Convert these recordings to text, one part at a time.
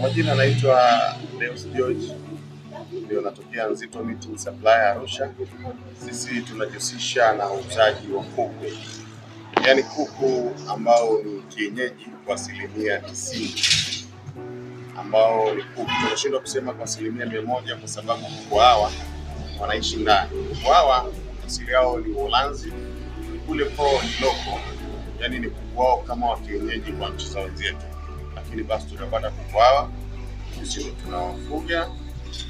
Majina naitwa Deus George, ndio natokea Nzito Meat Supply Arusha. Sisi tunajihusisha na uuzaji wa kuku, yaani kuku ambao ni kienyeji kwa 90%, ambao ni kuku tunashindwa kusema kwa 100% kwa sababu kuku hawa wanaishi ndani. Kuku hawa asili yao ni Uholanzi, kule kwao ni loko, yaani ni kuku wao kama wa kienyeji kwa nchi za wenzetu, lakini basi tunapata kuku hawa sisi ndio tunawafuga,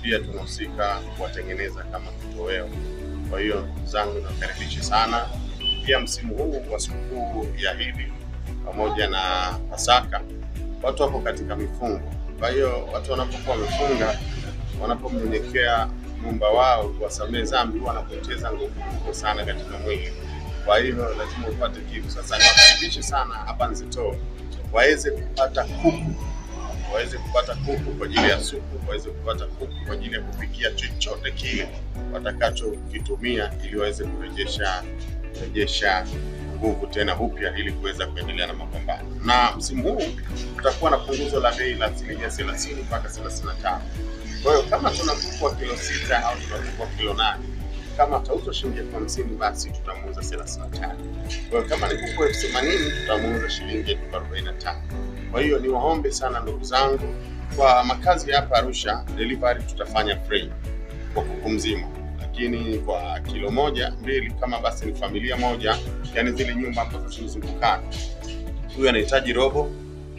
pia tunahusika kuwatengeneza kama kitoweo. Kwa hiyo ndugu zangu, nakaribisha sana. Pia msimu huu wa sikukuu ya Idi pamoja na Pasaka, watu wako katika mifungo. Kwa hiyo watu wanapokuwa wamefunga, wanapomnyenyekea Muumba wao kuwasamehe dhambi, huwa wanapoteza nguvu kubwa sana katika mwili. Kwa hiyo lazima upate kitu. Sasa niwakaribishe sana hapa Nzito waweze kupata kuku, waweze kupata kuku kwa ajili ya supu, waweze kupata kuku kwa ajili ya kupikia chochote kile watakachokitumia, ili waweze kurejesha nguvu tena upya ili kuweza kuendelea na mapambano. Na msimu huu tutakuwa na punguzo la bei la 30% mpaka 35%. Kwa hiyo kama tuna kuku wa kilo 6 au tuna kuku wa kilo 8, kama atauzwa shilingi 50,000 basi tutamuuza 35. Kwa hiyo kama ni kuku 80,000 tutamuuza shilingi 45,000. Kwa hiyo niwaombe sana ndugu zangu, kwa makazi hapa Arusha, delivery tutafanya free kwa kuku mzima, lakini kwa kilo 1, 2 kama basi ni familia moja, yani zile nyumba ambazo tumezungukana, huyu anahitaji robo,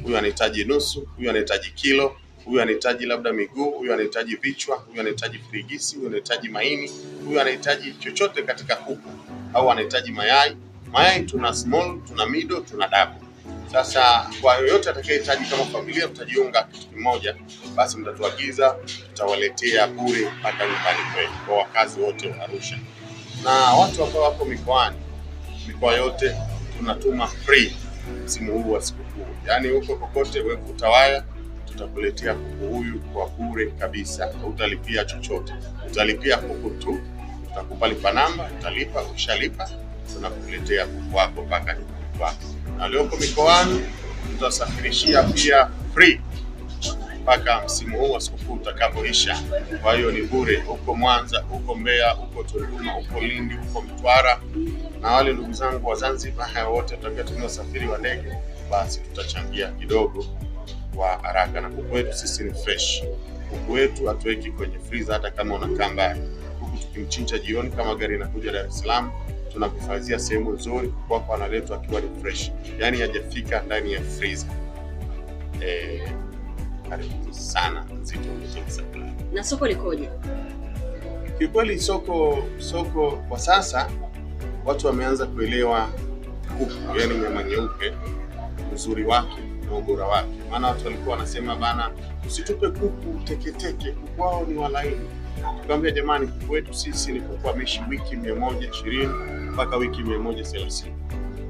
huyu anahitaji nusu, huyu anahitaji kilo, huyu anahitaji labda miguu, huyu anahitaji vichwa, huyu anahitaji firigisi, huyu anahitaji maini, huyu anahitaji chochote katika kuku, au anahitaji mayai. Mayai tuna small, tuna middle, tuna double. Sasa kwa yoyote atakayehitaji, kama familia mtajiunga kitu kimoja, basi mtatuagiza, tutawaletea bure mpaka nyumbani kwenu, kwa wakazi wote wa Arusha. Na watu ambao wako mikoani, mikoa yote tunatuma free msimu huu wa sikukuu. Yaani huko kokote wewe utawaya, tutakuletea kuku huyu kwa bure kabisa, hutalipia chochote. Utalipia kuku tu, tutakupa lipa namba, utalipa, ukishalipa tunakuletea kuku wako mpaka nyumbani kwako. Na walioko mikoani tutasafirishia pia free mpaka msimu huu wa sikukuu utakapoisha. Kwa hiyo ni bure, huko Mwanza, huko Mbeya, huko Tunduma, huko Lindi, huko Mtwara, na wale ndugu zangu wa Zanzibar, haya wote tutakaotumia usafiri wa ndege, basi tutachangia kidogo kwa haraka. Na kuku wetu sisi ni fresh, kuku wetu hatuweki kwenye freezer, hata kama unakaa mbali. Kuku tukimchinja jioni, kama gari inakuja Dar es Salaam, tunakuhifadhia sehemu nzuri, kuku wako analetwa akiwa ni fresh, yani hajafika ndani ya freezer. Karibu sana Nzito Meat Supply. Na soko likoje? Kiukweli soko kwa sasa watu wameanza kuelewa kuku, yani nyama nyeupe, uzuri wake na ubora wake. Maana watu walikuwa wanasema bana, usitupe kuku teketeke, kuku wao ni walaini. Tukamwambia jamani, kuku wetu sisi ni kuku ameishi wiki 120 mpaka wiki 130.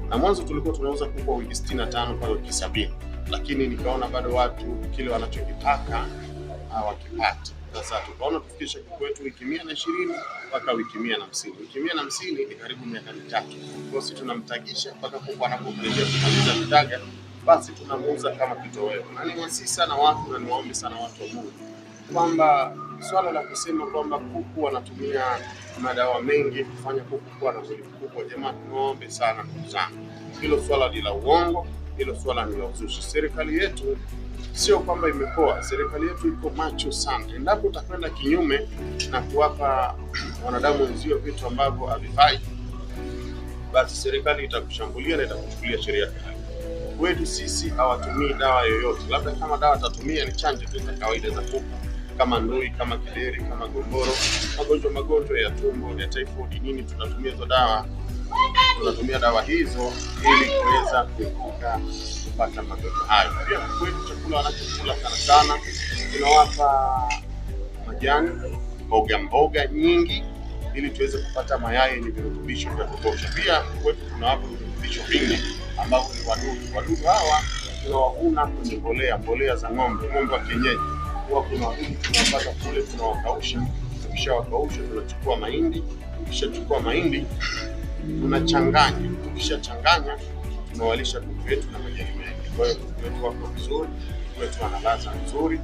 Na mwanzo tulikuwa tunauza kuku wa wiki 65 mpaka wiki 70, lakini nikaona bado watu kile wanachokitaka hawakipati. Sasa tukaona tufikishe kuku wetu wiki 120 mpaka wiki 150. Wiki 150 ni karibu miaka 3. Kwa hiyo sisi tunamtagisha mpaka kuku anapokaribia kumaliza kutaga, basi tunamuuza kama kitoweo. Na niwasihi sana watu na niwaombe sana watu wa Mungu kwamba swala la kusema kwamba kuku wanatumia madawa mengi kufanya kuku kuwa na mwili mkubwa, jamani, niwaombe sana ndugu zangu, hilo swala ni la uongo, hilo swala ni la uzushi. Serikali yetu sio kwamba imepoa, serikali yetu iko macho sana. Endapo utakwenda kinyume na kuwapa wanadamu wenzio vitu ambavyo havifai, basi serikali itakushambulia na itakuchukulia sheria kali. Kwetu sisi hawatumii dawa yoyote, labda kama dawa tatumia ni chanjo tu za kawaida za kuku, kama ndui, kama kideri, kama gomboro, magonjwa ya tumbo, ya typhoid nini, tunatumia hizo dawa, tunatumia dawa hizo ili kuweza kuepuka kupata magonjwa hayo. Pia kuku wetu chakula wanachokula sana sana tunawapa majani, mboga mboga nyingi, ili tuweze kupata mayai yenye virutubisho vya kutosha. Pia kuku wetu tunawapa virutubisho vingi ambavyo ni wadudu. Wadudu hawa tunawavuna kwenye mbolea za ng'ombe, ng'ombe wa kienyeji. Huwa kuna wadudu tunawapata kule, tunawakausha. Tukishawakausha tunachukua mahindi, tukishachukua mahindi tunachanganya, tukishachanganya tunawalisha kuku wetu na majani mengi. Kwa hiyo kuku wetu wako vizuri, kuku wetu wana ladha nzuri,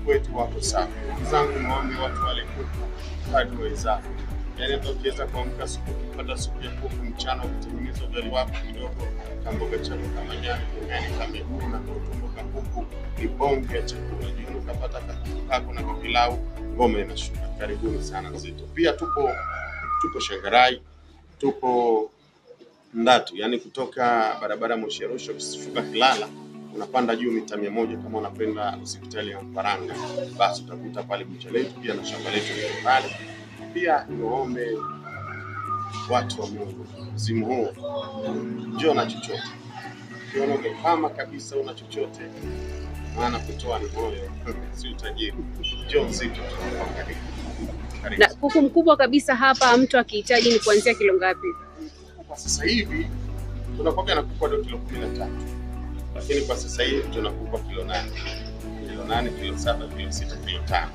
Kuku wetu wako safi. Ndugu zangu, niwaombe watu wale kuku kadri wawezavyo. Yaani hata ukiweza kuamka siku ukipata siku ya kuku mchana, ukitengeneza ugali wako kidogo, kamboga chako kama nyanya pembeni, kamiguu na kautumbo ka kuku, ni bonge ya chakula. Jioni ukapata kakuku kako na kapilau, ngoma inashuka. Karibuni sana Nzito. Pia tupo Shangarai, tupo Ndatu, yani kutoka barabara Moshi Arusha ukishuka Kilala unapanda juu mita 100 kama unapenda hospitali ya Mparanga, basi utakuta pale bucha letu pia na shamba letu liko pale. Pia niwaombe watu wa Mungu, msimu huu njoo na chochote, ukiona umepama kabisa una chochote, maana kutoa ni moyo si utajiri. Njoo Nzito, tunakukaribisha. Karibu. Na kuku mkubwa kabisa hapa mtu akihitaji ni kuanzia kilo ngapi? Kwa sasa hivi tunakuwa na kuku wadogo kilo 13, lakini kwa sasa hivi tuna kuku wa kilo 8, kilo 8, kilo 7, kilo 6, kilo 5.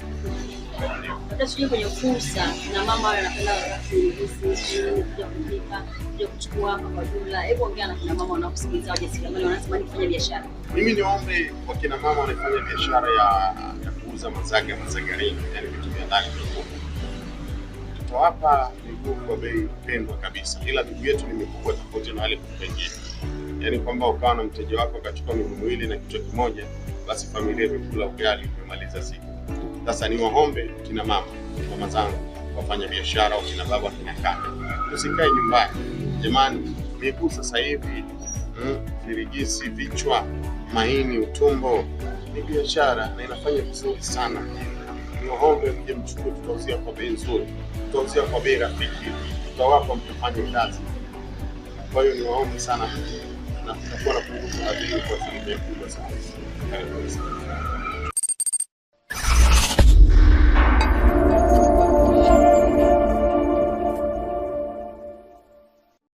Ndio. Hata sijui kwenye fursa na mama wale wanapenda kuhusu kuja kupika, kuja kuchukua hapa kwa jumla. Hebu ongea na kina mama wanaokusikiliza, wajasiriamali wanatamani kufanya biashara. Mimi niombe kwa kina mama wanafanya biashara ya kuuza mazaga mazagarini, yani vitu vya ndani vya kuku, tutawapa miguu kwa bei pendwa kabisa, ila miguu yetu ni mikubwa tofauti na wale kuku wengine. Yaani kwamba ukawa na mteja wako akachukua miguu miwili na kichwa kimoja, basi familia imekula ugali, imemaliza siku. Sasa ni waombe kina mama, mama zangu, wafanya biashara, wakina baba, wakina kaka, tusikae nyumbani jamani. Miguu sasa hivi virigisi, vichwa, maini, utumbo ni biashara na inafanya vizuri sana. Ni waombe mje mchukue, tutauzia kwa bei nzuri, tutauzia kwa bei rafiki, tutawapa mtafanye kazi. Kwa hiyo ni waombe sana mje, na tutakuwa na punguzo la bei kwa asilimia kubwa sana. Karibuni sana.